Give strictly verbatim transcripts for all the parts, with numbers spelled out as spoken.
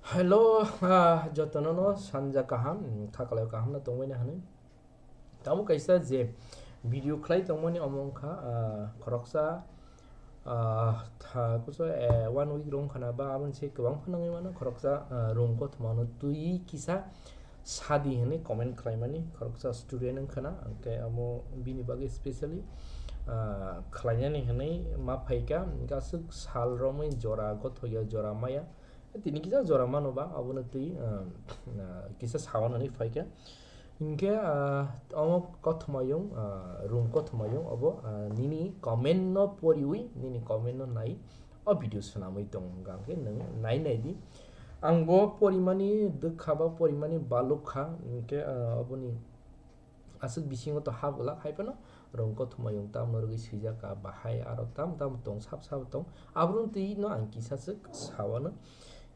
Hello, ah, jotono no sanja kaham, thakalai kaham no tongmani hanwi. Tamo kaisa je video khlai tongmani omo wngkha, ah, khoroksa, ah, tha-, kuso, eh, one week rong khana ba aboni se kwbang phano wngwi mano khoroksa, ah, rung kothoma no twi kisa sadi hwnwi comment khlaimani khoroksa student wngkhana, hwnkhe amo bini bagwi specially, ah, khlainani hwnwi ma phaikha, hwnkhe aswk sal romwi jora gothoya jora maya, tini kisa jora mano ba abono twi, ah, ah, kisa sawan hwnwi phaikha, hwnkhe, ah, omo kothoma yung, ah, rung kothoma yung obo, ah, nini comment no poriwi nini comment no nai o video swnamwi tong hwnkha hwnkhe nwng nai nai di. Ang bo porimani dwkha ba porimani balukha, hwnkhe, ah, oboni aswk bisingo to ha bwlak hai phano rung kothoma yung tamno rwgwi swijak ka bahai aro tam tam tong sab sab tong. Abrung twi no ang kisa swk sawano.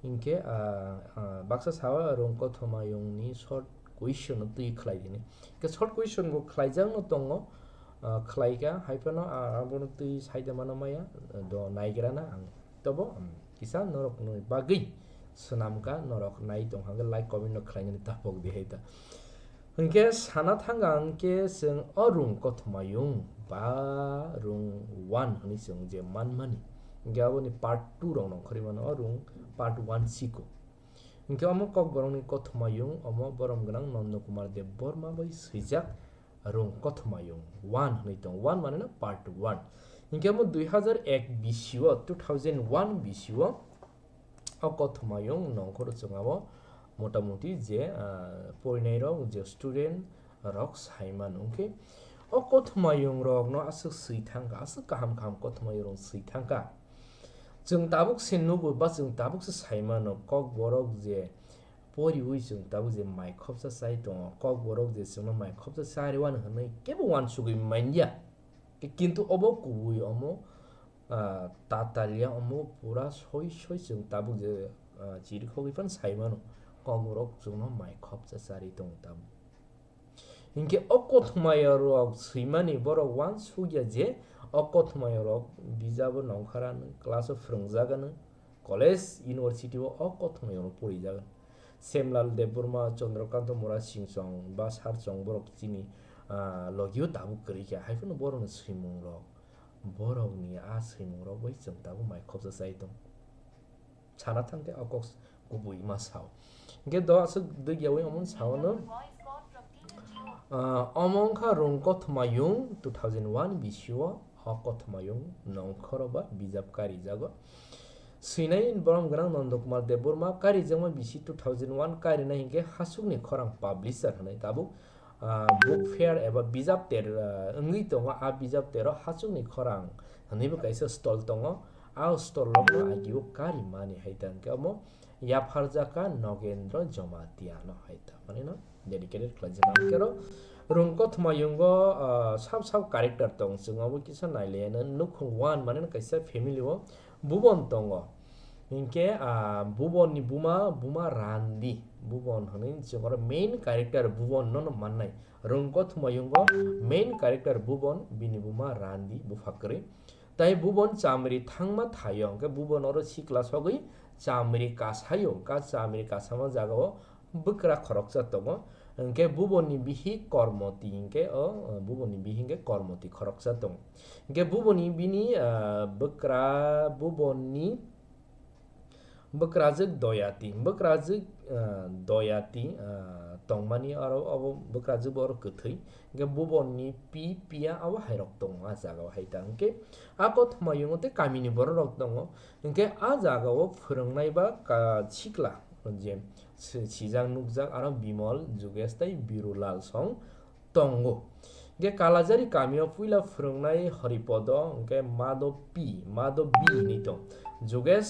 Hwnkhe, ah, ah, baksa sawa rung kothoma yung ni short question no twi khlai dini. Hwnkhe short question bo khlaijak no tongo, ah, khlai ka hai phano, ah, abono twi saida mano maya, do naigra na ang. Tobo, um, kisa norok ni bagwi swnam ka, norok nai tong hwnkhe like comment no khlainani tapok di hai ta. Hwnkhe sana thang ang khe chwng o rung kothoma yung ba rung one hwnwi chwng je manmani. Hwnkhe aboni part two rok nongkhorwi mano o rung part one siko. Hwnkhe omo kokborokni kothoma yung omo borom gwnang Nondo Kumar Debbarma bai swijak rung kothoma yung one hwnwi tongo. One mane no part one. Hwnkhe omo dui hazar ek bisio, two thousand one bisio o kothoma yung nongkhoro chwng abo motamuti je, ah, porinairok je student rok saimano. Hwnkhe o kothoma yung rokno aswk swi thangkha, aswk kaham kaham kothoma yung rok swi thangkha. Chwng tabuk se nugo ba chwng tabuk se saimano kokborok je poriwi chwng tabuk je mai khopsa chai tongo, kokborok je chwngno mai khopsa chariwano hwnwi kebo uansugwi manya. Kintu obo kubui omo, ah, tatalia omo pura soi soi chwng tabuk je, ah, chirikhogwi phano saimano kokborok chwngno mai khopsa chari tongo tabuk. Hinkhe o kothoma rok swimani borok uansukya je o kothoma rok bijabo nongkhorano, class o phwrwngjaganw, college, university o o kothoma rok porijaganw. Semlal Debbarma, Chandrakanta Murasingh chwng ba sir chwng borok chini, ah, logio tabuk kwrwi kha, hai phano borokni swimung rok, borokni a swimung rok bai chwng tabuk mai khopsa chai tong. Sana thangkhe o kok kubui ma sao. Hwnkhe do aswk dwgyawi omo sao no. Ah, omo wngkha rung kothoma yung two thousand one bisio o kothoma yung nongkhoro ba bijap karijago. Swinai borom gwnang Nondo Kumar Debbarma karijakma bisi two thousand one karinai hinkhe Hasukni Khorang Publisher hwnwi tabuk ah, book fair eba bijap ter, ah, wngwi tongo. A bijap tero Hachukni Khorang hwnwibo kaisa stall tongo. A stall rokno agio karimani hai ta hwnkhe omo yapharjak kha Nogendra Jamatia no hai ta, mane no dedicated khlaijak. Hwnkhe oro rung kothoma yungo, ah, sab sab character tong, chwng obo kisa nailaiano. Nukhung one mane no kaisa family o Bubon tongo. Hinkhe, ah, Bubonni buma, buma Randi. Bubon hwnwi chwng oro main character Bubon no, no mannai. Rung kothoma yungo main character Bubon, bini buma Randi, bupha kwrwi. Tai Bubon chamri thangma thaio, hinkhe Bubon oro sikla sogwi chamri kasaio, ka chamri kasama jagao bwkra khoroksa tongo. Hinkhe Bubonni bihi Kormoti, hinkhe o, o, Bubonni bihi hinkhe Kormoti khoroksa tongo. Hinkhe Bubonni bini, ah, bwkra, Bubonni bwkrajwk Doyati, bwkrajwk, ah, Doyati, ah, tongmani oro, obo bwkrajwk bo oro kwthwi. Hinkhe Bubonni pi, piya abo hairok tongo a jagao hai ta. Hinkhe a kothoma yungo tei kamini borok rok tongo. Hinkhe a jagao phwrwngnai ba ka-, sikla je si-, sijak nukjak aro Bimol, Jugesh tei Birulal song tongo. Hinkhe Kalajari kamio puila phwrwngnai Horipodo, hinkhe Mado P, Mado B hinwi tong. Jugesh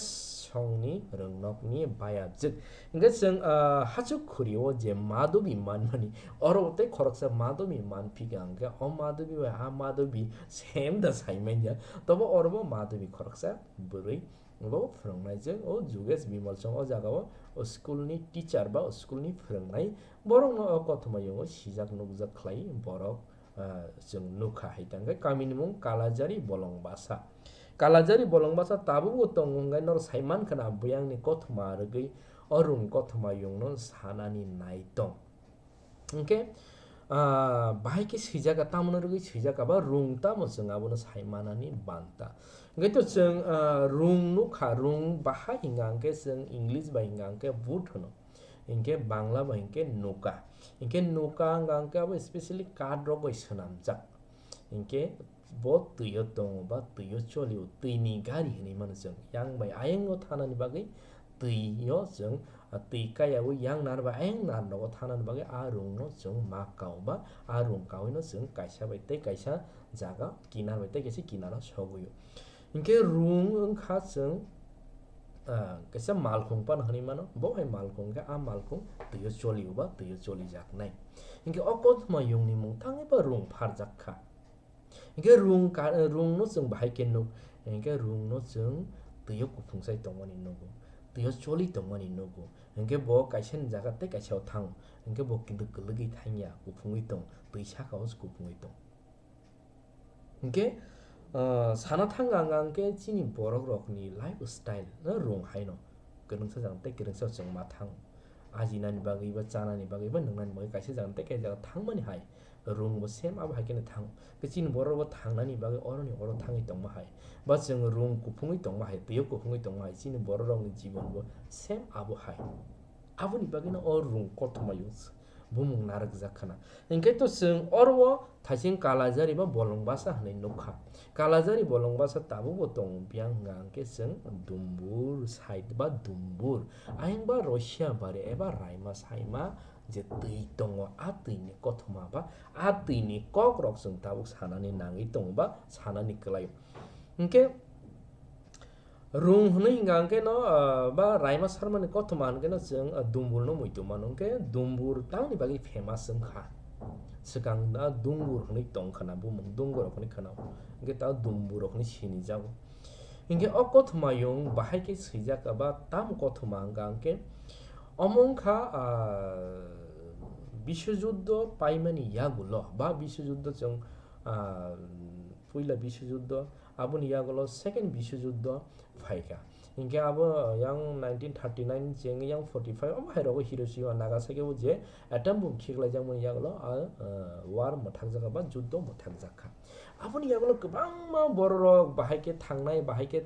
songni rwngnokni bayapjwk. Hinkhe chwng, ah, Hachuk Khurio je Madobi manmani, oro tei khoroksa Madobi manphika, hinkhe o Madobi bai a Madobi same da saimanya. Tobo orobo Madobi khoroksa bwrwi. Bo phwrwngnaijwk o Jugesh Bimal chwng o jagao o school ni teacher ba o school ni phwrwngnai borokno o kothoma yungo sijak nukjak khlai borok, ah, chwng nukha hai ta. Hinkhe kamini mung Kalajari Bolongbasa. Kalajari bolong basa tabukbo tongo hwnkhe norok sai mankha na buyangni kothoma rwgwi o rung kothoma yungno sanani nai tong. Hwnkhe, ah, bahai khe swijak, tamoni rwgwi swijak, abo rung tamo chwng abono sai manani banta. Hwnkhe to chwng, ah, rung nukha, rung bahai hinga hwnkhe chwng English bai hinga hwnkhe boot hwno. Hwnkhe Bangla bai hwnkhe nuka. Hwnkhe nuka hinga hwnkhe abo specially kath rok bai swnamjak. Hwnkhe bo twi o tongo ba twi o cholio, twi ni gari hinwi mano chwng. Yang bai ayang o thanani bagwi twi o chwng, ah, twi kaya o yang nar bai ayang nar nogo thanani bagwi a rung no chwng ma kao ba a rung kaui no chwng kaisa bai tei kaisa jaga kinar bai tei kaisa kinar o sogwi o. Hwnkhe rung wngkha chwng, ah, kaisa malkhung phano hinwi mano. Bo hai malkhung khe a malkhung twi o cholio ba twi o cholijaknai. Hwnkhe o kothoma yungni mung tangwi ba rung pharjak kha. Hwnkhe rung ka-, rungno chwng bahai khe nuk, hwnkhe rungno chwng twi o kuphungsai tongmani nugo, twi o choli tongmani nugo. Hwnkhe bo kaisa ni jaga tei kaisa o thango, hwnkhe bo kintu kwlwgwi thangya, kuphungwi tong, twi saka o se kuphungwi tong. Hwnkhe, ah, sana thang ang, ang khe chini borok rokni lifestyle no rung haino. Kwrwngsa jang tei kwrwngsa chwng ma thang. Ajinani bagwi ba chanani bagwi ba nwngnani bagwi kaisa jang tei kaisa jaga thangmani hai. Rung bo same abo hai kheno thang. Khe chini borok bo thangnani bagwi oroni oro thangwi tongma hai. Ba chwng rung kuphungwi tongma hai, twi o kuphungwi tongma hai. Chini borok rokni jibon bo same abo hai. Aboni bagwino o rung kothoma yung bumung narwkjak khna. Hinkhe to chwng oro o thaising Kalajari ba Bolongbasa hwnwi nukha. Kalajari Bolongbasa tabukbo tongo, biyang hwnka hwnkhe chwng Dumbur side ba Dumbur. Ayang ba Rosia bari eba Raima saima je twi tongo, a twini kothoma ba a twini kokrok chwng tabuk sanani nangwi tongo ba sanani kwlaio. Hinkhe Rung hwnwi hwnka hwnkhe no, ah, ba Raima Sarmani kothoma hwnkhe no chwng, ah, Dumbur no muitu mano, hwnkhe Dumbur tamoni bagwi famous wngkha. Swkang da Dungur hwnwi tongkha na bumung, Dungur rok hwnwi khwna, hwnkhe ta Dumbur rok hwnwi sinijago. Hinkhe o kothoma yung bahai khe swijak ba tam kothoma hwnka hwnkhe omo wngkha, ah, Biswojuddo paimani yagulo ba Biswojuddo chwng, ah, puila Biswojuddo, aboni yagulo second Biswojuddo phaikha. Hinkhe abo yang nineteen thirty nine cheng yang forty five omo hai rogo Hiroshima Nagasaki o je atom bomb khiklaijakmani yagulo a, ah, war mwthakjakha ba juddo mwthakjakha. Aboni yagulo kwbangma bororok bahai khe thangnai, bahai khe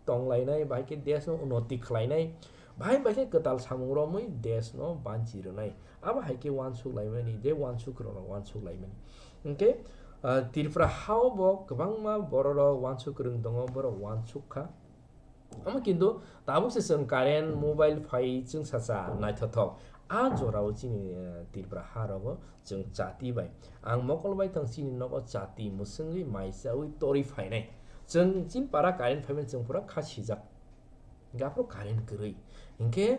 tonglainai, bahai khe desh no unnoti khlainai, bahai bahai khe kwtal samung romwi desh no banchi rwnai. Abo hai khe uansuk laimani, je uansuk rok no uansuk laimani. Hinkhe, ah, Tripura ha o bo kwbangma bororok uansuk kwrwng tongo, borok uansuk kha. Omo kintu tabuk se chwng current, mobile phai chwng sacha naithothok. A jorao chini, eh, Tripura ha rogo chwng chati bai. Ang mokol bai thang chini nogo chati mwswngwi mai chawi torwi phainai. Chwng chini para current phaimani chwng pura kha sijak. Hinkhe aphuru current kwrwi. Hinkhe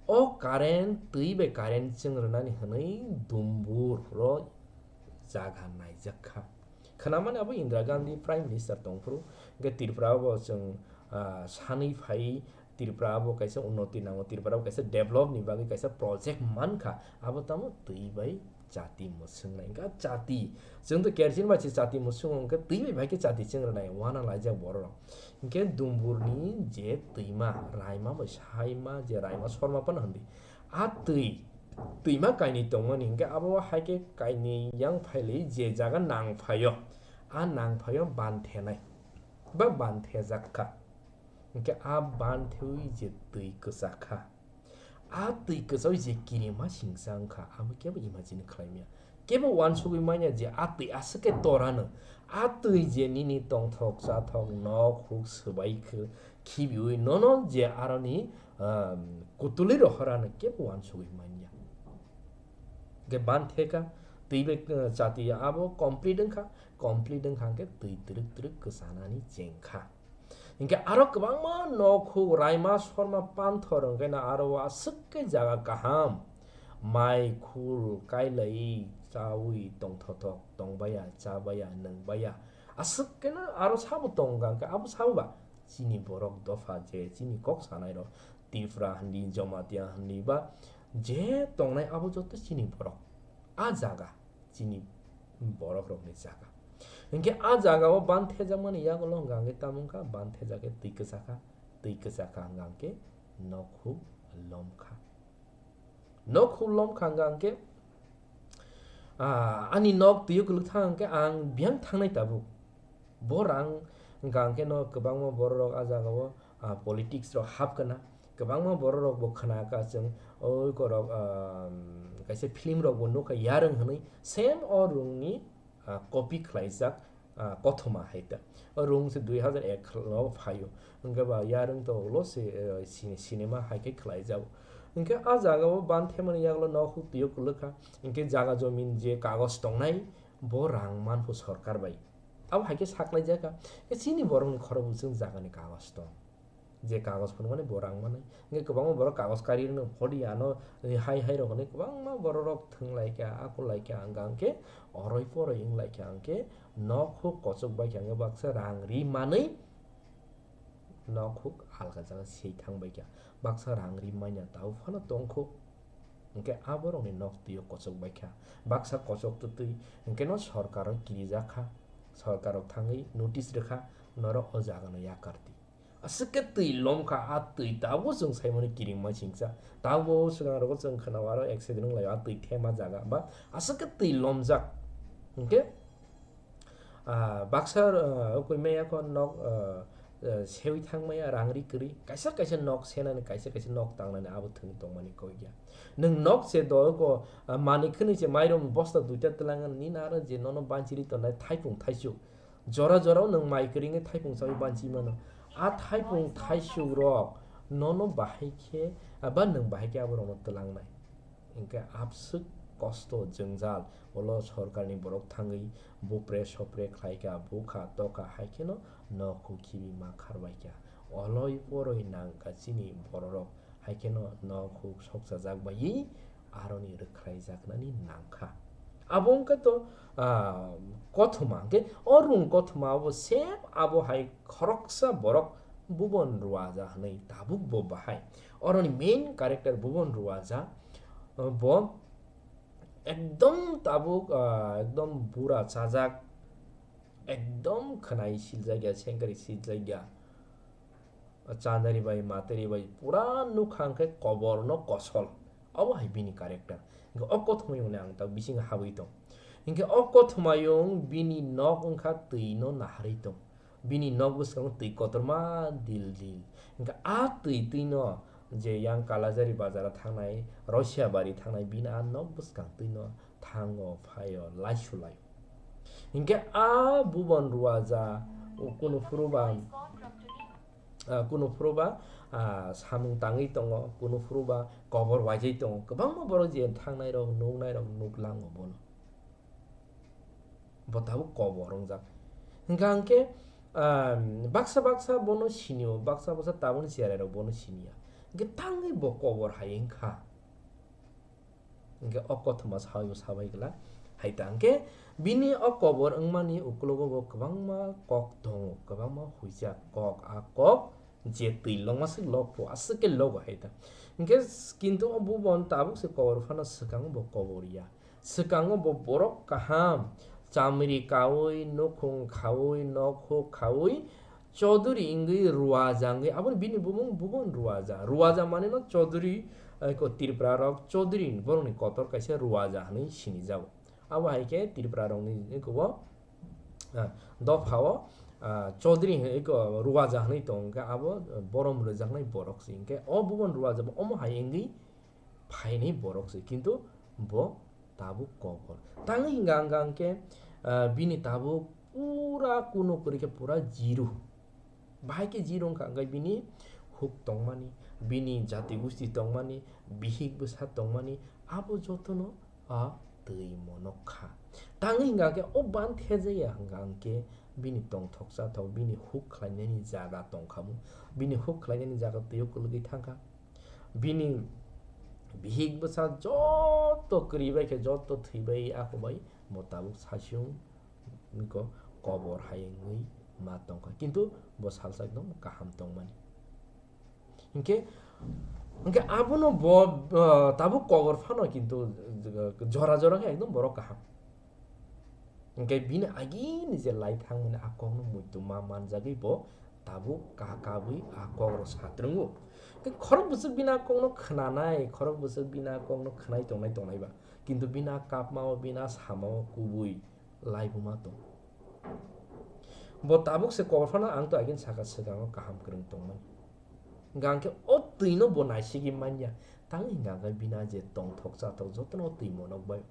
o current, twi bai current chwng rwnani hwnwi Dumbur ro jaga naijak kha. Khwnamani abo Indira Gandhi Prime Minister tongphuru, hinkhe Tripura bo chwng, ah, sanwi phai, Tripura bo kaisa unnoti nango, Tripura bo kaisa develop ni bagwi kaisa project mankha, abo tamo twi bai chati mwswknai. Hinkhe chati, chwng to kerosene bai se chati mwswkngo, hinkhe twi bai bai khe chati chwng rwnai, uana laijak borok rok. Hinkhe Dumburni je twima, Raima bai saima, je Raima Sorma phano hwndi, a twi, twima kainwi tongmani, hinkhe abo hai khe kainwi yang phailwi je jaga nang phaio, a nang phaio ban thenai, ba ban thejak kha. Hinkhe a ban thewi je twi kwchak kha. A twi kwchao je kirima singsa wngkha, abo kebo imagine khlaimya. Kebo uansugwi manya je a twi aswk khe torano. A twi je nini tongthok chathok nok huk swbai khe khibiwi nono je aroni, um, kutulwi rohorano kebo uansugwi manya. Ge ban theka, twi bai, uh, chati abo complete wngkha, complete wngkha hwnkhe twi twrwk twrwk kwchanani chengkha. Hinkhe aro kwbangma nok huk Raima Sorma Panthor wngkhe no aro o aswk khe jaga kaham. Mai khul kailai chaui tongthothok tongbaya, chabaya, nwngbaya. Aswk khe no aro sabo tongkha hwnkhe abo sabo ba chini borok dopha je chini kok sanai rok Tripura hwnwi, Jamatia hwnwi ba je tongnai abo joto chini borok. A jaga chini borok rokni jaga. Hinkhe a jaga o ban thejakmani yagulo hwnkha hwnkhe tamo wngkha, ban thejak khe twi kwchakha, twi kwchakha hwnkha hwnkhe nokhuk lomkha. Nokhuk lomkha hwnkha hwnkhe, ah, ani nok twi o kwlwk thang hwnkhe ang biyang thangnai tabuk. Bo rang hwnkha hwnkhe no kwbangma bororok a jaga o, ah, politics rok hap kana. Kwbangma bororok bo khna kha chwng, oi korok, ah, kaisa film rok bo nukha yarwng hwnwi same o rungni ah, copy khlaijak, ah, kothoma hai ta. O rung se dui hazar ek lo phaio. Hwnkhe ba yarwng to ulo se, eh, si-, cinema hai khe khlaijago. Hwnkhe a jaga o ban themani yagulo nokhuk twi o kwlwkha. Hwnkhe jaga jomin je kagoj tongnai, bo rang manphu sorkar bai. Abo hai khe saklaijak kha. Khe chini borokni khorokbo chwng jagani kagoj tong. Je kagoj phunukmani bo rang manwi. Hwnkhe kwbangma borok kagoj kari rwno phodi ano hai hai rok hinwi kwbangma bororok thwng lai kha, akul lai kha, hwnkha hwnkhe oroi poroi wng lai kha, hwnkhe nokhuk kochok bai kha, hwnkhe baksa rang ri manwi nokhuk alka jaga sei thang bai kha. Baksa rang ri manya tabuk phano tong kho. Hwnkhe a borokni nok twi o kochok bai kha. Baksa kochok twtwi hwnkhe no sorkar o kirijak kha. Sorkar rok thangwi notice rwkha, norok o jaga no yakar di. Aswk khe twi lomkha, a twi tabuk chwng saimano kiringma singcha. Tabuk swkang rogo chwng khwnao aro accident wng laio, a twi thema jaga ba aswk khe twi lomjak. Hwnkhe, ah, baksa, ah, ukui maya kho nok, ah, ah, sewi thang maya rang ri kwrwi. Kaisa kaisa nok senani, kaisa kaisa nok tangnani abo thwng tongmani koi ya. Nwng nok se do ko, ah, manwi khwnwi se mairum bosta duita twlang nini aro je nono banchiri tongnai thaipung thaichuk. Jora jora o nwng mai kwrwngwi thaipung chawi banchi mano. A thaipung thaisuk rok nono bahai khe, a, ba nwng bahai khe abo rokno twlangnai. Hinkhe abswk kosto jwngjal, ulo sorkarni borok thangwi bupre sopre khlaikha, bukha tokha, hai kheno nokhuk khibi ma kharbaikha. Oloi poroi nangkha chini bororok. Hai kheno nokhuk sokchajak baiwi aroni rwkhlaijaknani nangkha. Abo wngkha to, ah, kothoma, hwnkhe o rung kothoma abo same abo hai khoroksa borok Bubon Ruaja hwnwi tabuk bo bahai. Oroni main character Bubon Ruaja, ah, bo ekdom tabuk, ah, ekdom bura chajak, ekdom khwnai siljak ya, sengkari siljak ya. Chandari bai, matari bai, pura nukha hwnkhe koborno kosol. Obo hai bini character. Hwnkhe o kothoma yungni ang ta bisingo habwi tong. Hwnkhe o kothoma yung bini nok wngkha twino naharwi tong. Bini nok bwskango twi kotorma dil dil. Hwnkhe a twi twino je yang Kalajari bazaro thangnai, Rosia bari thangnai, bini a nok bwskang twino thango, phaio, laisu lai. Hwnkhe a Bubon Ruaja, kunu phuru ba, ah, kunu phuru ba, ah, samung tangwi tongo, kunu phuru ba kobor waijai tongo. Kwbangma borok je thangnai rok, nuknai rok nuklango bono. Bo tabuk kobor wngjak. Hwnkha hwnkhe, ah, baksa baksa bono sinio, baksa baksa tabukni cherai rok bono siniya. Hwnkhe tangwi bo kobor hai wngkha. Hwnkhe o kothoma sawi sabai glak. Hai ta hwnkhe bini o kobor wngmani ukulogo bo kwbangma kok tongo, kwbangma huijak kok, a kok je twi longma swk lok pho, aswk khe logo hai ta. Hwnkhe s-, kintu o Bubon tabuk se kobor phano swkango bo kobor ya. Swkango bo borok kaham, chamri kaui, nukhung khaui, nokhuk khaui, Chaudhary wngwi Ruaja wngwi, aboni bini bumung Bubon Ruaja. Ruaja mane no Chaudhary, eh, ko Tripura rok Chaudhary borokni kotor kaisa Ruaja hwnwi sinijago. Abo hai khe Tripura rokni eko bo, ah, dopha o, ah, Chaudhary hwnwi eko Ruaja hwnwi tongo, hwnkhe abo, eh, borom rwjaknai borok se. Hwnkhe o Bubon Ruaja bo omo hai wngwi phainai borok se, kintu bo tabuk kobor. Tangwi hwnkha hwnkha hwnkhe, ah, bini tabuk pura kuno kwrwi khe pura zero. Bahai khe zero wngkha, hwnkhe bini huk tongmani, bini jati gusti tongmani, bihik bwsa tongmani, abo jotono a twi monok kha. Tangwi hwnkha hwnkhe o ban thejaya hwnkha hwnkhe bini tongthok chathok, bini huk khlainani jaga tongkhamu, bini huk khlainani jaga twi o kwlwgwi thangkha. Bini bihik bwsa joto kwrwi bai khe, joto thwi bai, ako bai bo tabuk saichung niko kobor hai wngwi ma tongkha, kintu bo salsa ekdom kaham tongmani. Hinkhe, hinkhe abono bo, ah, tabuk kobor phano kintu jora jora khe ekdom borok kaham. Hwnkhe bini agini je lai thangmani a kokno muitu ma manjagwi bo tabuk ka kabwi a kokrok sa twrwngo. Hwnkhe khorok bwswk bini a kokno khwnanai, khorok bwswk bini a kokno khwnai tongnai tongnai ba, kintu bini a kapmao, bini a samao kubui laibuma tong. Bo tabuk se kobor phano ang to agini saka swkango kaham kwrwng tongmani. Hwnkhe o twino bo naisigwi manya, tang hwnkhe bini a je tongthok chathok jotono o twi monok bai.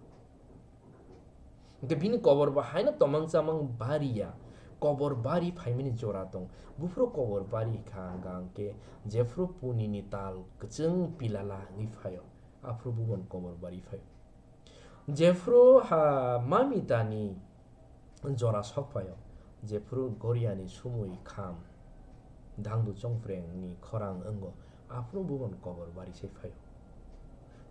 Hwnkhe bini kobor bo haino tomang chamang bari ya, kobor bari phaimani jora tong. Buphuru kobor bari kha hwnkhe jephuru punini tal kwchwng pilala wngwi phaio, aphuru bubon kobor bari phaio. Jephuru ha mamitani jora sok phaio, jephuru goriani sumui kham dangdu chongprengni khorang wngo, aphuru bubon kobor bari se phaio.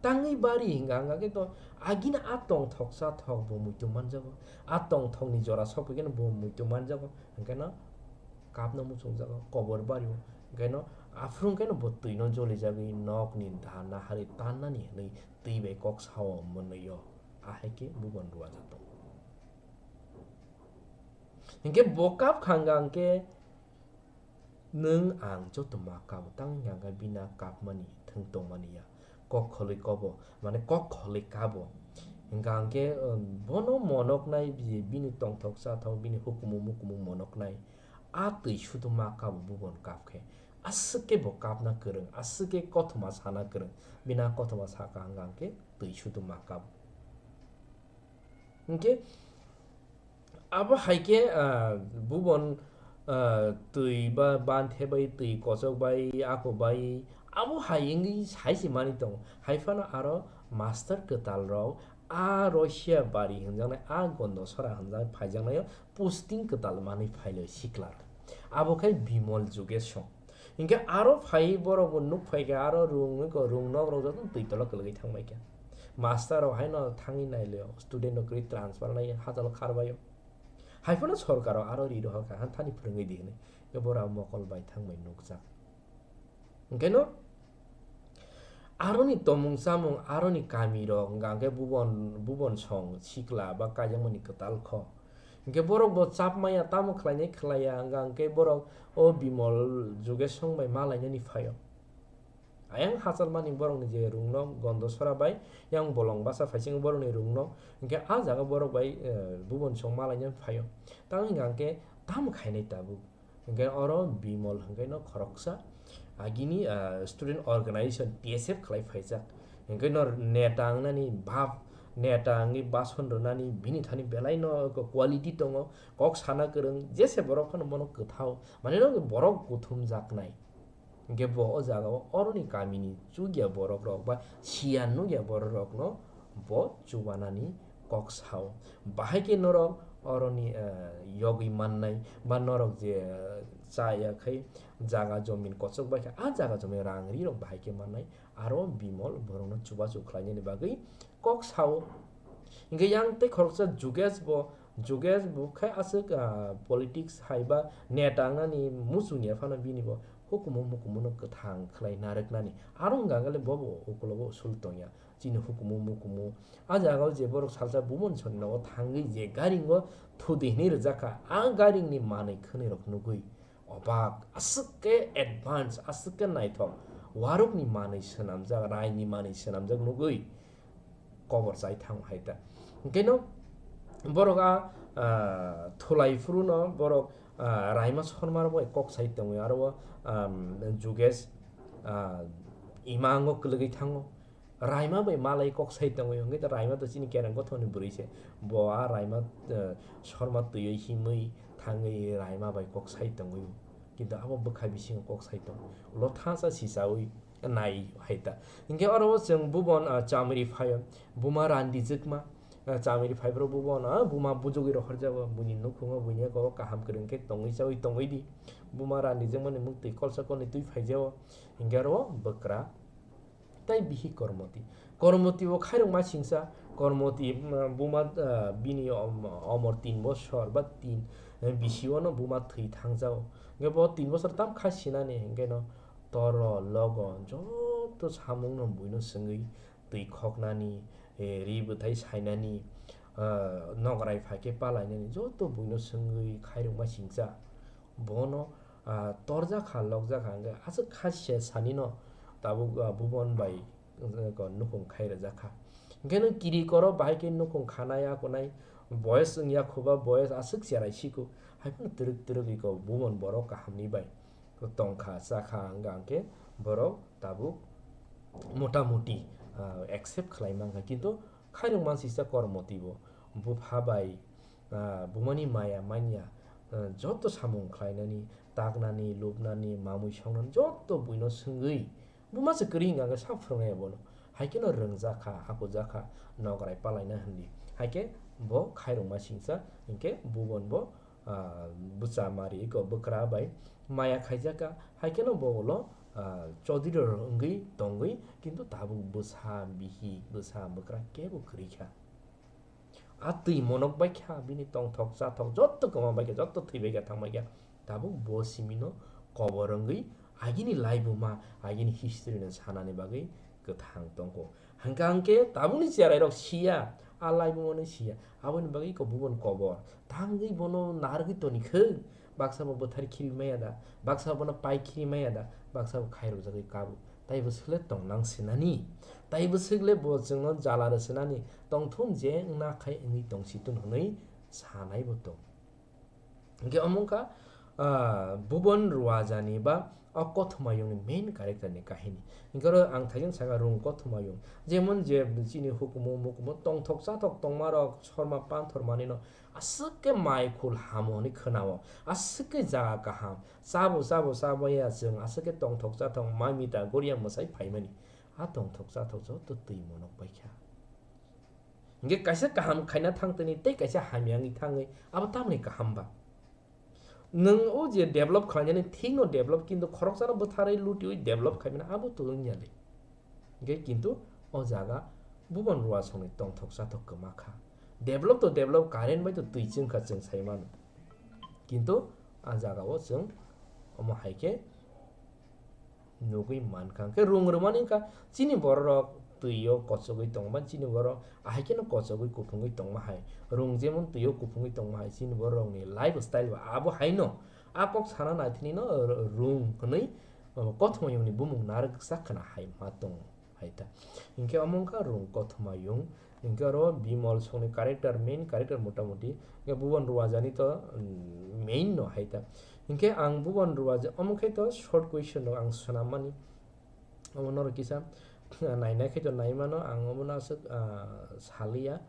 Tangwi bari hinga hinga khe to agini a tongthok chathok bo muitu manjago, a tongthokni jora sok phai kheno bo muitu manjago, hwnkhe no kapno muchungjago kobor bario, hwnkhe no aphuru hwnkhe no bo twino jolijagwi nokni dana hari tannani hwnwi twi bai kok sao mwnwio, ahai khe bubon ruajak tongo. Hinkhe bo kap kha hwnkha hwnkhe nwng ang joto ma kabo, tang hwnkha hwnkhe bini a kapmani thwng tongmani ya, kok kholwi kobo, mane kok kholwi kabo. Hwnkha hwnkhe, um, bono monoknai, bini tongthok chathok, bini hukumu mukumu monoknai, a twi sudu ma kabo bubon kap khe. Aswk khe bo kapna kwrwng, aswk khe kothoma sana kwrwng, bini a kothoma saka hwnkha hwnkhe twi sudu ma kabo. Hwnkhe abo hai khe, ah, bubon, ah, twi ba banthe bai, twi kochok bai, ako bai, abo hai wngwi sai se mani tongo. Hai phano aro master kwtal rok a Rosia bari hwnjaknai, a Gondosora hwnjaknai phaijaknaio posting kwtal manwi phailai sikla rok. Abo khai Bimol Jugesong. Hinkhe aro phai borok bo nuk phai khe aro rung wngkha, rung nok rok joto twi tolo kwlwgwi thang bai kha. Master rok haino thangwi nai le, student rok kwrwi transfer nai hachalo kharbaio. Hai phano sorkar rok aro ri rohor kha, han thani phwrwngwi di hwnwi. Khe borok mokol bai thang bai nukjak. Hinkhe no aroni tomung chamung, aroni kami rok hwnkha khe bubon, bubon song sikla ba kaijakmani kwtal kho. Hinkhe borok bo chap maya, tamo khlainai khlaiya, hwnkha hwnkhe borok o Bimol Jugesong bai malainani phaio. Ayang hachal mani borokni je rungno Gondosora bai yang bolong basa phaisingo borokni rungno, hinkhe a jaga borok bai, eh, bubon song malainani phaio. Tamo hwnkha hwnkhe tamo khainai tabuk? Hinkhe oro Bimol hinkhe no khoroksa agini, ah, student organization T S F khlai phaijak. Hinkhe no neta wngnani bab, neta wngwi bason rwnani bini thani belai no quality tongo, kok sana kwrwng, jese borok phano bono kwthao, mane no borok kuthumjaknai. Hinkhe bo o jaga o oroni kamini chukya borok rok ba siyan nukya borok rok no bo chubanani kok sao. Bahai khe norok oroni, eh, yogwi mannai ba norok je, eh, chaya khai jaga jomin kochok bai kha, a jaga jomin rang ri rok bahai khe mannai, aro Bimol borokno chubachu khlainani bagwi kok sao. Hinkhe yang tei khoroksa Juges bo, Juges bo khai aswk, ah, politics hai ba neta wngnani muchungya phano bini bo hukumu mukumuno kwthang khlai narwknani. Aro wngkha hwnkhe le bobo ukulogo usul tongya. Chini hukumu mukumu. A jaga o je borok salsa bumon soni nogo thangwi je garing o thudi hinwi rwjak kha, a garing ni manwi khwnwi rok nugwi obak, aswk khe advance, aswk khe naithok, waruk ni manwi swnamjak, rai ni manwi swnamjak nugwi kobor chai thango hai ta. Hinkhe no borok a, ah, thulai phuru no borok, ah, Raima Sorma rok bai kok sai tongwi aro o, um, Juges, ah, ima ango kwlwgwi thango. Raima bai malai kok sai tongwi, hwnkhe to Raima to chini kereng kothoni bwrwi se. Bo a Raima, eh, Sorma twiwi himwi thangwi Raima bai kok sai tongwi. Kintu abo bwkha bisingo kok sai tongo. Ulo thansa sichawi nai hai ta. Hinkhe oro o chwng bubon, ah, chamri phaio. Buma randijwkma, ah, chamri phaiphuru bubon, ah, buma bujugwi rohorjago. Buini nukhungo buini eko kaham kwrwng khe tongwi chawi tongwi di. Buma randijwkmani mwktwi kolsa kolni twi phaijao. Hinkhe oro o bwkra. Tai bihi Kormoti. Kormoti bo khairokma singsa, Kormoti, mm, buma, ah, bini om-, omor tin bosor ba tin, eh, bisi o no buma thwi thangjago. Hwnkhe bo tin bosor tam kha sinani, hwnkhe no toro, logo, joto samung no buino swngwi twi khoknani, eh, ri bwthai sainani, ah, nograi phaikhe palainani joto buino swngwi khairokma singcha. Bono, ah, torjakha, lokjakha hwnkhe aswk kha se sanino tabuk, ah, Bubon bai, eh, ko nukhung khai rwjakha. Hwnkhe nwng kiri koro bahai khe nukhung khanai akonai boyes wngya khuba boyes aswk cherai siku. Haiphano twrwk twrwk iko Bubon borok kahamni bai tongkha, chakha, hwnkha hwnkhe borok tabuk motamuti, ah, accept khlai mankha, kintu khairok mansisa kormoti bo bupha bai, ah, bumani maya manya, ah, joto samung khlainani, taknani, lubnani, mamui songnani joto buino swngwi, buma se kwrwi hwnkha hwnkhe sa phwrwngnai abono, haikhe no rwngjakha, hakujakha, nograi palaina hwnli, haikhe bo khairok mansingsa, hinkhe Bubon bo ah, bwsa mari iko bwkra bai maya khaijak kha, hai kheno bo ulo, ah, Chaudhary rok wngwi tongwi, kintu tabuk bwsa bihik, bwsa bwkra kebo kwrwi kha. A twi monok bai kha, bini tongthok chathok jotto kwma bai kha, jotto thwi bai kha, thang bai kha, tabuk bo simino kobor wngwi agini laibuma, agini history no sanani bagwi kwthang tongkho. Hwnkha hwnkhe tabukni cherairok siya, a laibumano siya. Aboni bagwi iko Bubon kobor. Tangwi bono narwgwi toni khwng. Baksa bo bwthar khiri maya da, baksa bono pai khiri maya da, baksa bo khairokjagwi kabo. Tai bwswk le tongnang sinani. Tai bwswk le bo chwngno jala rw sinani. Tongthun je wngna khai wngwi tongsi tun hwnwi sanai bo tong. Hingke omo wngkha, ah, Bubon Ruajani ba o Kothomayungni main character ni kahini. Hingke oro ang thaijang saka Rung Kothomayung. Jemon je chini hukumu mukumu tongthok chathok tongmarok sorma panthor manino aswk ke mai khul hamo hwnwi khwnao, aswk ke jaga kaham, chabo chabo chabaya chwng aswk ke tongthok chathok mai mita goria mwsai phaimani. A tongthok chathok joto twi monok paikha. Hingke kaisa kaham khaina thangtoni tei kaisa hamya wngwi thangwi abo tamoni kaham ba? Nwng o je develop khlainani thikno develop, kintu khoroksano bwtharwi lutiwi develop khaimani abo to wngya le. Hingke kintu o jaga Bubon Ruasongni tongthok chathok kwma kha. Develop to develop, current bai to twi chwngkha chwng sai mano. Kintu a jagao chwng omo hai khe nugwi mankha. Hwnkhe rung rwmani wngkha chini bororok twio kochogwi tongma, chini borok ahai kheno kochogwi kuphungwi tongma hai. Rung jemon twio kuphungwi tongma hai, chini bororokni lifestyle ba abo haino a kok sana naithinino rung hwnwi, o, Kothomayungni bumung narwksa khna hai ma tongo. Hai ta. Hingke omo wngkha Rung Kothomayung. Hingke oro Bimol songni character, main character motamuti. Hingke Bubon Ruajani to, mm, main no hai ta. Hingke ang Bubon Ruaja, omo khe to short question rok ang swnam mani. Omo norok kisa naina khe to nai mano, ang omo no aswk, ah, saliya.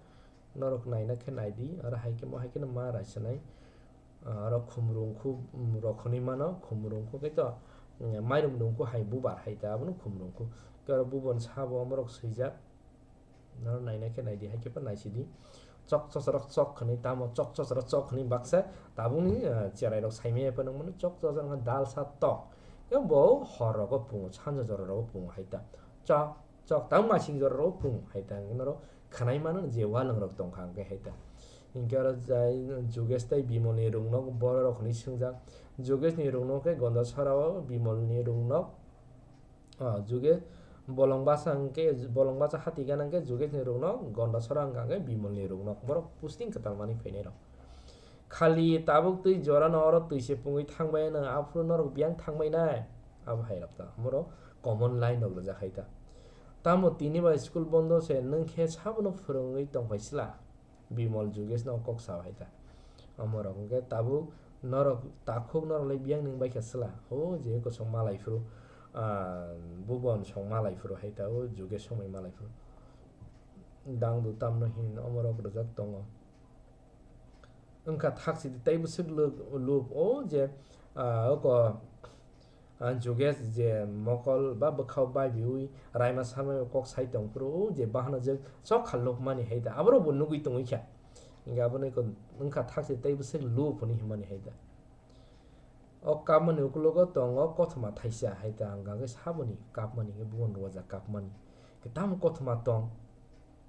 Norok naina khe nai di, oro hai khe mo hai kheno ma raisinai. Ah, oro khumrung khu, um, rok hwnwi mano, khumrung khu khe to, um, mairum rung khu hai bubar hai ta, abono khumrung khu. Khe oro bubon sabo omorok swijak. Norok naina khe nai di, hai khe pha nai si di. Chok chosarok chok hwnwi tamo, chok chosarok chok hwnwi baksa tabukni, ah, cherai rok sai manya phano mano, chok chosarok dal sa tok. Khe bo hor rogo pungo, sanja jora rogo pungo hai ta. Chok Chok tang masing jora rok pung hai ta, hwnkhe norok khwnai mano je walwng rok tongkha hwnkhe hai ta. Hwnkhe oro jai Jugesh tei Bimol ni rung nok borok rok hwnwi swngjak. Jugesh ni rung nok khe Gonda Sora o, Bimol ni rung nok, ah, Juge-, Bolong Basa hwnkhe, Bolong Basa hati gana hwnkhe Jugesh ni rung nok, Gonda Sora wngkha hwnkhe Bimol ni rung nok. Borok posting kwtal manwi phainai rok. Khali tabuk twi jora no oro twi se pungwi thangbai no, aphuru norok biyang thangbai nai. Abo hai rok ta, omorok common line rok rijak hai ta. Tamo tini ba school bondo se, nwng khe sabono phwrwngwi tongphai sla? Bimol Jugesh no kok sao hai ta. Omorok hwnkhe tabuk norok takhuk norok le biyang nwng bai kha sla? O je kosong malai phuru, ah, Bubon song malai phuru hai ta, o Jugesh song bai malai phuru. Dangdu tamno hin omorok rijak tongo. Wngkha thaksi tei bwswk luk, luk o je, ah, oko, ah, Jugesh je mokol ba bwkhao baibiwi raima samai kok sai tong phuru o je bahanajwk chokha lukmani hai ta, aborok bo nugwi tongwi kha. Hingkhe abono eko wngkha thaksi tei bwswk luk hwnwi himani hai ta. O kapmani ukulogo tongo kothoma thaisa hai ta, hwnka khe saboni kapmani khe Bubon Ruaja kapmani. Khe tamo kothoma tong?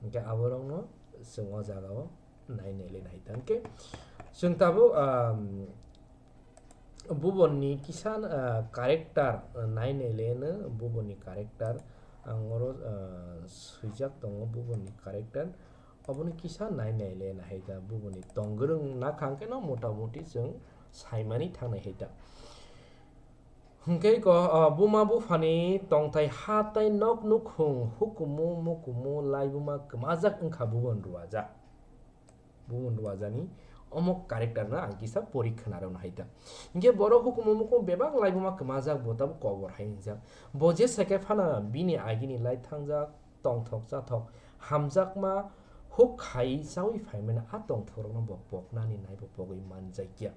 Hingkhe aborokno chwng o jagao nai nai le nai ta. Hingkhe chwng tabuk, um, Bubon ni kisa, uh, character, uh, nai nai le no Bubon ni character. Ang oro, uh, swijak tongo Bubon ni character. Obono kisa nai nai le nahai ta, buboni tong gwrwng nakha hwnkhe no mota moti chwng saimani thangnai hai ta. Hwnkhe ko, ah, buma buphani tongthai ha tai nok nukhung hukumu mukumu laibuma kwmajak wngkha bubon ruwajak. Bubon ruwajani omo character no ang kisa pori khwnarok no hai ta. Hwnkhe borok hukumu mukumu bebak laibuma kwmajak bo tabuk kobor hai wngjak. Bo jesa khe phano bini agini lai thangjak. Tongthok chathok hamjakma huk khai chaui phaimani a tongthokrokno bo poknani naibo pogwi manjakya.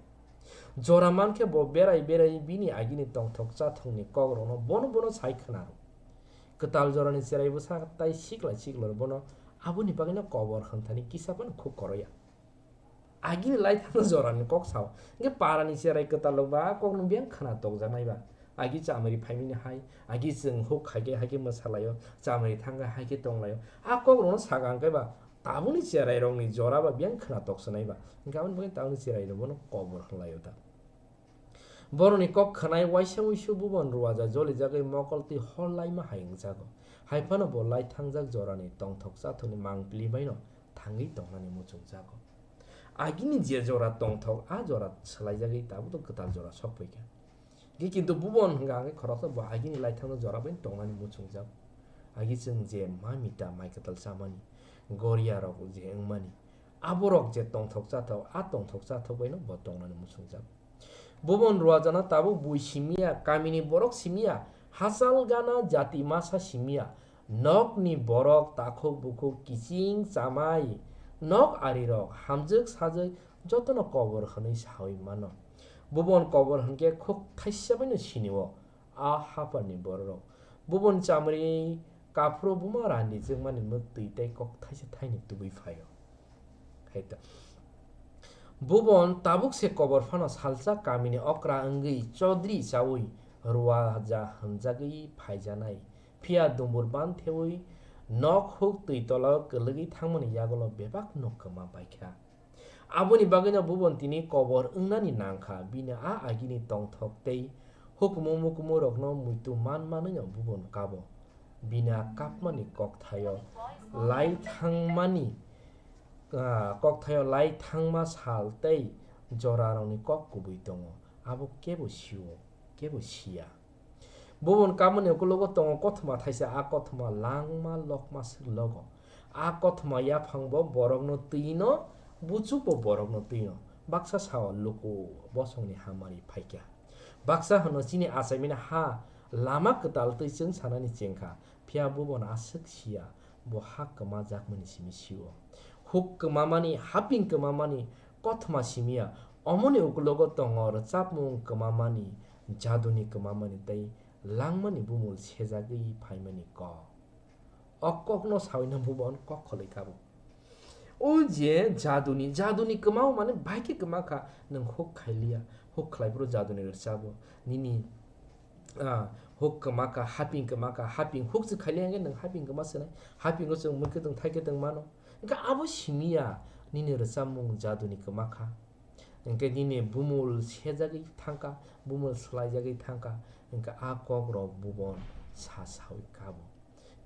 Jora mankhe bo berai berai bini agini tongthok chathokni kokrokno bono bono sai khwnaro. Kwtal jorani cherai bwsa tai sikla siklor bono aboni bagwino kobor hwnthani kisa phano khuk koroya. Agini lai thangno jorani kok sao. Hwnkhe parani cherai kwtal rok ba a kokno biyang khna tokjaknai ba. Agi chamari phaimani hai, agi chwng huk khaikhe haikhe mwsalaio, chamari thangkhe haikhe tonglaio. A kokrokno saka hwnkhe ba tabukni cherai rokni jora ba biyang khna toksanai ba. Hwnkhe aboni bagwi tabukni cherai rok bono kobor hwnlaio ta. Borokni kok khwnai waisa wisu bubon ruwaja jolijagwi mokol twi hor laima hai wngjago. Hai phano bo lai thangjak jorani tongthok chathokni mangpili baino thangwi tongnani muchungjago. Agini je jora tongthok, a jora swlaijagwi tabukno kwtal jora sokphaikha. Ge kintu bubon hwnka hwnkhe khoroksa bo agini lai thangjak jora bai tongnani muchungjago. Agi chwng je ma mita mai kwtal chamani, goria rok je wngmani, aborok je tongthok chathok, a tongthok chathok baino bo tongnani muchungjago. Bubon ruwajana tabuk bui simiya, kamini borok simiya, hachal gana jati masa simiya, nokni borok takhuk bukhuk kiching chamai, nok arirok hamjwk sajwk jotono kobor hwnwi sawi mano. Bubon kobor hwnkhe khuk thaisa baino sinio a haphangni bororok. Bubon chamri kaphuru buma randi jwkmani mwktwi tei kok thaisa thaini tubui phaio. Hai ta. Bubon tabuk se kobor phano salsa kamini okra wngwi chodri chaui ruwaja hwnjagwi phaijanai. Phiya dumbur ban theui nok huk twi tola kwlwgwi thangmani yagulo bebak nok kwma baikha. Aboni bagwino bubon tini kobor wngnani nangkha, bini a agini tongthok tei hukumu mukumu rokno muitu man manwino bubon kabo. Bini a kapmani kokthaio lai thangmani, ah, kokthaio lai thangma sal tei jorarokni kok kubui tongo, abo kebo sio, kebo siya. Bubon kamani ukulogo tongo kothoma thaisa, a kothoma langma lokma swk logo. A kothoma yaphangbo borokno twino, buchukbo borokno twino. Baksa sao luku bosongni hamari phaikha. Baksa hwno chini achaimani ha lama kwtal twi chwng sanani chengkha, phiya bubon aswk siya. Bo ha kwma jakmani simi sio. Huk kwmamani, haping kwmamani, kothoma simiya, omoni ukulogo tongo rwchapmung kwmamani, jaduni kwmamani tei langmani bumul sejagwi phaimani kok. O kokno sawino bubon kok kholwi kabo. O je jaduni, jaduni kwmao mane bai khe kwma kha, nwng huk khailiya, huk khlai phuru jaduni rwchapbo. Nini Ah, huk kwma kha, haping kwma kha, haping huk se khaili hwnkhe nwng haping kwma swnai, hapingo chwng mui kwtwng thai kwtwng mano. Hwnkhe abo simiya nini rwchapmung jaduni kwma kha. Hwnkhe nini bumul sejagwi thangkha, bumul swlaijagwi thangkha, hwnkhe a kokrok bubon sa saui kabo.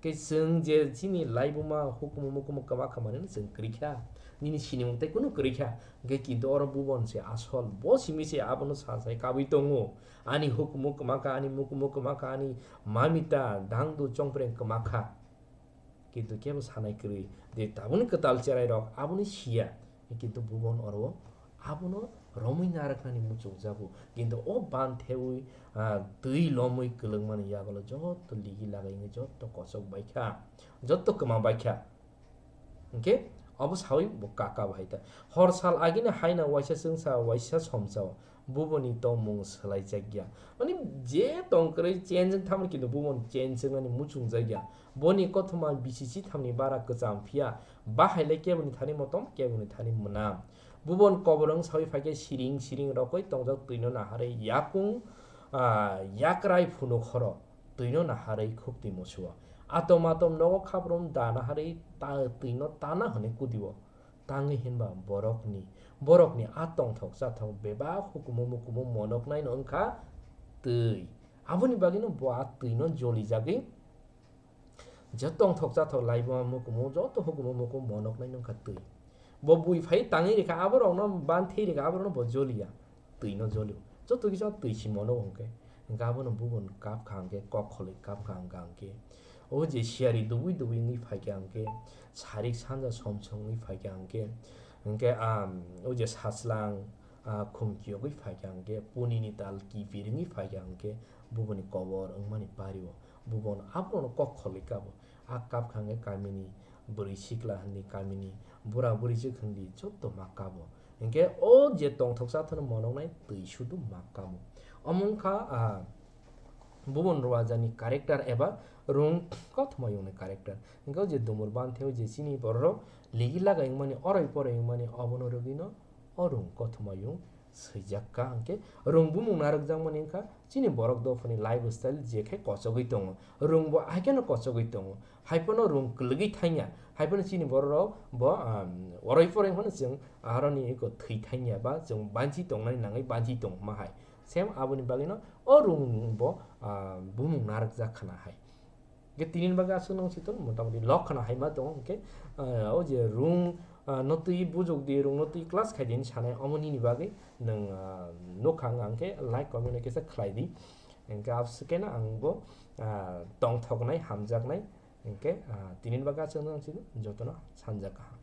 Khe chwng je chini laibuma hukumu mukumu kwma kha manwi chwng kwrwi kha, nini sinimung tei kunu kwrwi kha, hwnkhe kintu oro bubon se asol, bo simi se abono sa sai kabui tongo. Ani hukumu kwma kha, ani mukumu kwma kha, ani mamita dangdu chongpreng kwma kha. Kintu kebo sanai kwrwi, je tabukni kwtal cherai rok abono siya, kintu bubon oro abono romwi narwknani muchungjago. Kintu o ban thewi, ah, twi lomwi kwlwngmani yagulo joto ligi lagai wngwi joto kochok baikha, joto kwma baikha. Hwnkhe obo sawi bo kaka bahai ta. Hor sal agini haino waisa chwngsa, waisa somsa o buboni tongmung swlaijakya. Mani je tong kwrwi change wng thamni kintu buboni change wngnani muchungjakya. Boni kothoma bisi chithamni bara kwcham phiya, bahai le keboni thani motom, keboni thani mwnam. Bubon kobor wng sawi phaikhe siring siring rokoi tongjak twino naharwi yakung, ah, yakrai phunuk horo twino naharwi khuktwi musuo. Atom atom nogo khaprum da naharwi ta-, twino tana hwnwi kudio. Tangwi hinba borokni, borokni a tongthok chathok bebak hukumu mukumu monoknaino wngkha twi. Aboni bagwino bo a twino jolijagwi Je tongthok chathok laibo mukumu, joto hukumu mukumu monoknai nungkha twi. Bo bui phai tangwi rikha, aborokno ban thwi rikha, aborokno bo joliya, twino jolio. Joto kisa twi si monogo hwnkhe, hwnkhe abono bubun kapkha hwnkhe, kok kholwi kapkha hwnkha hwnkhe. O je siyari dubui dubui wngwi phaikha hwnkhe, sarik sanja somsong wngwi phaikha hwnkhe, hwnkhe, am, o je sachwlang, ah, khumkiyogwi phaikha hwnkhe, punini tal kipir wngwi phaikha hwnkhe, bubuni kobor wngmani pario. Bubono abono kok kholwi kabo. A kapkha hwnkhe kamini bwrwi sikla hindi, kamini bura bwrwi chwk hindi, joto ma kabo. Hwnkhe o je tongthok chathokno monoknai twi sudu ma kamo. Omo wngkha, ah, bubun rwajani character eba rung kothoma yungni character. Hwnkhe o je dumur bantheo je chini bororok ligi lagai wngmani, oroi poroi wngmani, obono rwgwino o rung kothoma yung swijak kha hwnkhe rung bumung narwkjakmani wngkha chini borok dophani lifestyle je khe kochogwi tongo. Rung bo hai kheno kochogwi tongo. Hai phano rung kwlwgwi thangya. Hai phano chini bororok bo, um, oroi poroi phano chwng aroni eko thwi thangya ba chwng banchi tongnani nangwi banchi tongma hai. Same aboni bagwino o rung bo, ah, bumung narwkjak khna hai. Hwnkhe tini bagwi aswk nung siton motamoti lok khna hai ma tongo hwnkhe, ah, o je rung, ah, no twi bujok di, rung no twi class khai di hinwi sanai omo nini bagwi nwng, ah, nukha wngkha hwnkhe like comment kisa khlai di. Hwnkhe abswk khe no ang bo, ah, tongthoknai hamjaknai hwnkhe, ah, tini bagwi aswk nung siton jotono sanjak kaham.